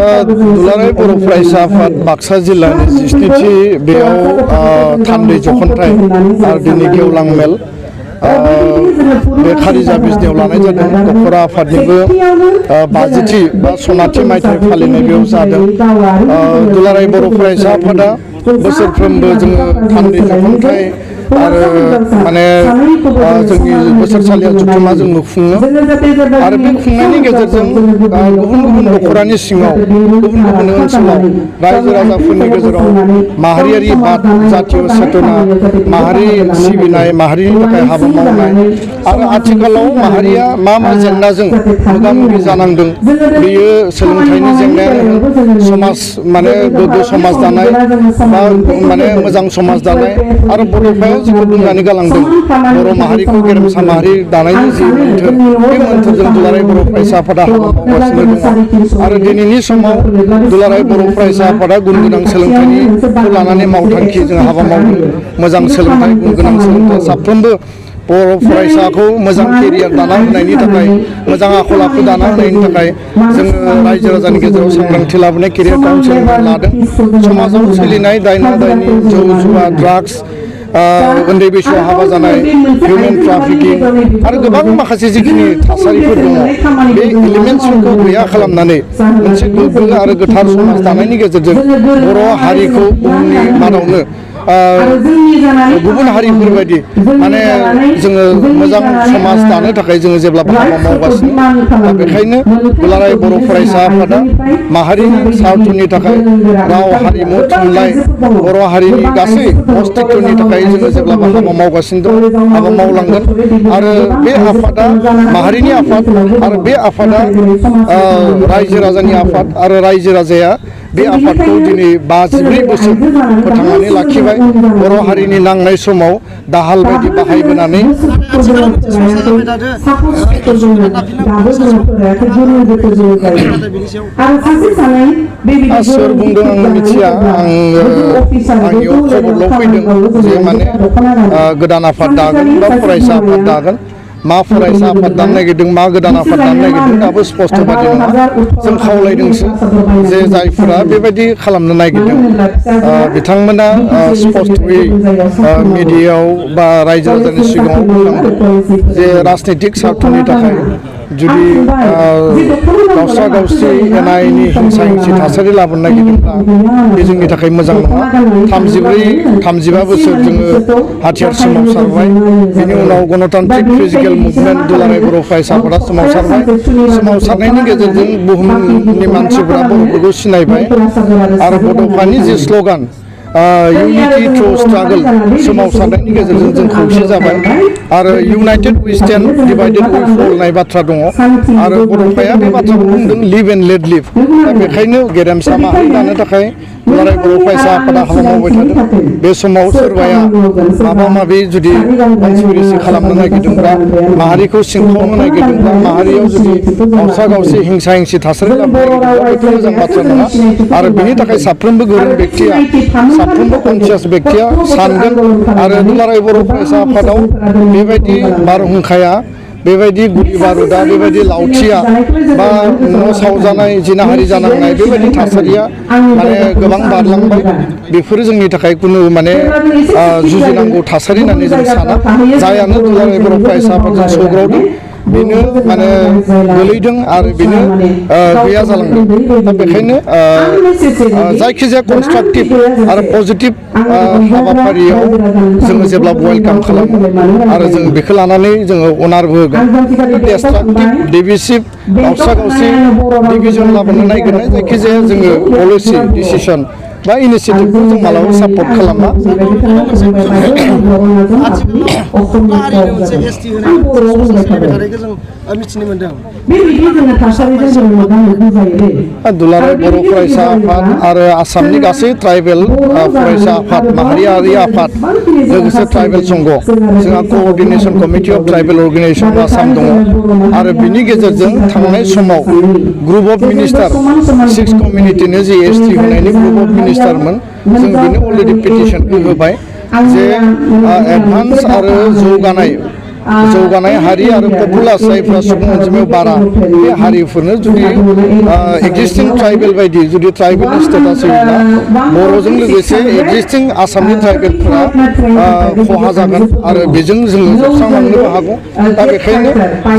दुलाराय बर' फरायसा आफाद बाक्सा जिल्लानि 17थि बेयाव थान्दै जखनथाइ आरो दिनै गेवलां मेल बे खारिजा बिजनियाव लानाय जादों। दखरा आफादनिबो 50थि बा सनाथि मायथाइ फालिनाय बेयाव जादों। दुलाराय बर' फरायसा आफादा बोसोरफ्रोमबो जोङो थान्दै जखनथाइ आरो माने जोंनि बोसोरसालिया जुथुमा जों खुङो आरो बे खुंनायनि गेजेरजों गुबुन गुबुन दखरानि सिङाव गुबुन गुबुन ओनसोलाव रायजो राजाफोरनि गेजेराव माहारियारि बाद जातीय चेतना माहारि सिबिनाय माहारिनि थाखाय हाबा मावनाय आरो आथिखालाव माहारिया मा जेंनाजों मोगा मोगि जानांदों बेयो सोलोंथाइनि जेंनायानो समाज माने गोग्गो समाज दानाय बा माने मोजां समाज दानाय आरो बर'फोरा जिखौ बुंनानै गालांदों बर' माहारिखौ गेरेमसा माहारि दानायनि जि मोन्थोर बे मोन्थोरजों दुलाराय बर' फरायसा आफादा हाबा मावगासिनो दङ आरो दिनैनि समाव दुलाराय बर' फरायसा आफादा गुन गोनां सोलोंथाइखौ लानानै मावथांखि जों हाबा मावदों। मोजां सोलोंथाइ गुन गोनां सोलोंथाइ साफ्रोमबो बर' फरायसाखौ मोजां केरियार दाना होनायनि थाखाय मोजां आखल आखु दाना होनायनि थाखाय जोङो रायजो राजानि गेजेराव सांग्रांथि लाबोनाय केरियार काउन्सिलिं लादों। समाजाव सोलिनाय दायना दायनि जौ जुवा ड्राग्स उन्दै बैसोआव हाबा जानाय हिउमेन ट्राफिकिं आरो गोबां माखासे जिखिनि थासारिफोर दङ बे एलिमेन्ट्सफोरखौ गैया खालामनानै मोनसे गोग्गो आरो गोथार समाज दानायनि गेजेरजों बर' हारिखौ बुहुमनि मादावनो गुबुन हारिफोर बायदि माने जोङो मोजां समाज दानो थाखाय जोङो जेब्लाबो हाबा मावगासिनो दा बेखायनो दुलाराय बर' फरायसा आफादा माहारिनि सार्थनि थाखाय राव हारिमु थुनलाइ बर' हारिनि गासै अस्तित्वनि थाखाय जोङो जेब्लाबो हाबा मावगासिनो दं हाबा मावलांगोन आरो बे आफादा माहारिनि आफाद आरो बे आफादा रायजो राजानि आफाद आरो रायजो राजाया बे आफादखौ दिनै 54 बोसोर फोथांनानै लाखिबाय बर' हारिनि नांनाय समाव दाहाल बायदि बाहायबोनानै सोर बुंदों आं मिथिया आंनियाव खबरल' फैदों जे माने गोदान आफाद दागोन बा फरायसा आफाद दागोन मा फरायसा आफाद दानो नागिरदों मा गोदान आफाद दानो नागिरदों दाबो स्पष्ट बादि नङा। जों खावलायदोंसो जे जायफोरा बेबायदि खालामनो नागिरदों बिथांमोना स्पष्टयै मिडियायाव बा रायजो राजानि सिगाङाव बुंनांगौ जे राजनितिक स्वार्थनि थाखाय जुदि गावस्रा गावस्रि एना एनि हिंसा हिंसि थासारि लाबोनो नागिरदोंब्ला बे जोंनि थाखाय मोजां नङा। 35 बोसोर जोङो हाथियार सोमावसारबाय बेनि उनाव गणतान्त्रिक फिजिकेल मुभमेन्ट दुलाराय बर' फरायसा आफादा सोमावसारबाय सोमावसारनायनि गेजेरजों बुहुमनि मानसिफोरा बर'फोरखौ सिनायबाय आरो बड'फानि the slogan unity through struggle सोमावसारनायनि गेजेरजों जों खौसे जाबाय आरो united we stand divided we fall होननाय बाथ्रा दङ आरो बड'फाया बे बाथ्राखौ बुंदों लिभ एन्ड लेट लिभ। दा बेखायनो गेरेमसा माहारि दानो थाखाय दुलाराय बर' फरायसा आफादा हाबा मावबाय थादों। बे समाव सोरबाया माबा माबि जुदि कनस्पिरेसि खालामनो नागिरदोंब्ला माहारिखौ सिंखावनो नागिरदोंब्ला माहारियाव जुदि गावसा गावसि हिंसा हिंसि थासारि लाबोनो नागिरदोंब्ला बेथ' मोजां बाथ्रा नङा आरो बेनि थाखाय साफ्रोमबो गोरों बेक्तिया साफ्रोमबो कनसियास बेक्तिया सानगोन आरो दुलाराय बर' फरायसा आफादाव बेबायदि बारहुंखाया बेबायदि गुदि बारुदा बेबायदि लावथिया बा न' सावजानाय जिनाहारि जानांनाय बेबायदि थासारिया माने गोबां बारलांबाय बेफोरो जोंनि थाखाय खुनु माने जुजिनांगौ थासारि होननानै जों साना जायानो दुलाराय बर' फरायसा आफादजों सौग्रावदों बेनो माने गोलैदों आरो बेनो गैया जालांदों। दा बेखायनो जायखिजाया कनस्ट्राक्टिभ आरो पजिटिभ हाबाफारियाव जोङो जेब्लाबो वेलकाम खालामो आरो जों बेखौ लानानै जोङो अनारबो होगोन। डिस्ट्राक्टिभ डिभिसिभ गावसा गावसि डिभिजन लाबोनो नागिरनाय जायखिजाया जोङो पलिसि डिसिसन बा इनिसियेटिभखौ जों मालाबा सापर्ट खालामा। दुलाराय बर' फरायसा आफाद आरो आसामनि गासै ट्राइबेल फरायसा आफाद माहारियारि आफाद लोगोसे ट्राइबेल संघ जोंहा coordination committee of tribal organisation Assam दङ आरो बिनि गेजेरजों थांनाय समाव ग्रुप अफ मिनिस्टार 6 कमिउनिटिनो जि ST होनायनि ग्रुप अफ मिनिस्टारमोन जों बेनो अलरेडि पिटिसनखौ होबाय जे एडभान्स आरो जौगानाय जौगानाय हारि आरो पपुलार जायफ्रा सुबुं अनजिमायाव बारा बे हारिफोरनो जुदि एक्जिस्टिं ट्राइबेल बायदि जुदि ट्राइबेल स्टेटास होयोब्ला बर'जों लोगोसे एक्जिस्टिं आसामनि ट्राइबेलफोरा खहा जागोन आरो बेजों जोङो जोबस्रांलांनोबो हागौ दा बेखायनो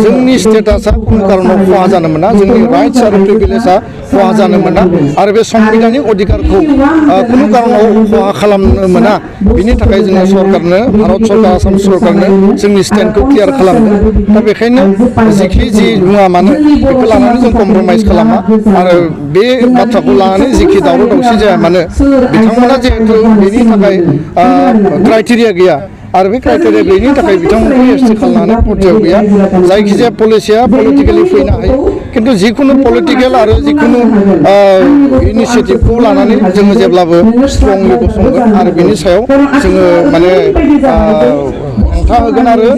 जोंनि स्टेटासा खुनु कारनाव खहा जानो मोना जोंनि राइट्स आरो प्रिभिलेजआ खहा जानो मोना आरो बे संबिधानिक अधिकारखौ खुनु कारनाव खहा खालामनो मोना बिनि थाखाय जोङो सरकारनो भारत सरकार आसाम सरकारनो जोंनि स्टेन्डखौ क्लियार खालामदों दा बेखायनो जिखि जि बुङा मानो बेखौ लानानै जों कमप्रमाइज खालामा आरो बे बाथ्राखौ लानानै जिखि दावराव दावसि जाया मानो बिथांमोना जिहेतु बेनि थाखाय क्राइटेरिया गैया आरो बे क्राइटेरिया गैयिनि थाखाय बिथांमोनखौ एसटि खालामनानै पर्टियाव गैया जायखिजाया पलिसिया पलिटिकेलि फैनो हायो खिन्थु जिखुनु पलिटिकेल आरो जिखुनु इनिसियेटिभखौ लानानै जोङो जेब्लाबो स्ट्रंलि गसंगोन आरो बिनि सायाव जोङो माने हेंथा होगोन आरो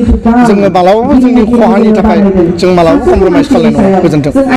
जोङो मालाबाबो जोंनि खहानि थाखाय जों मालाबाबो कमप्रमाइज खालामनाय नङा गोजोन्थों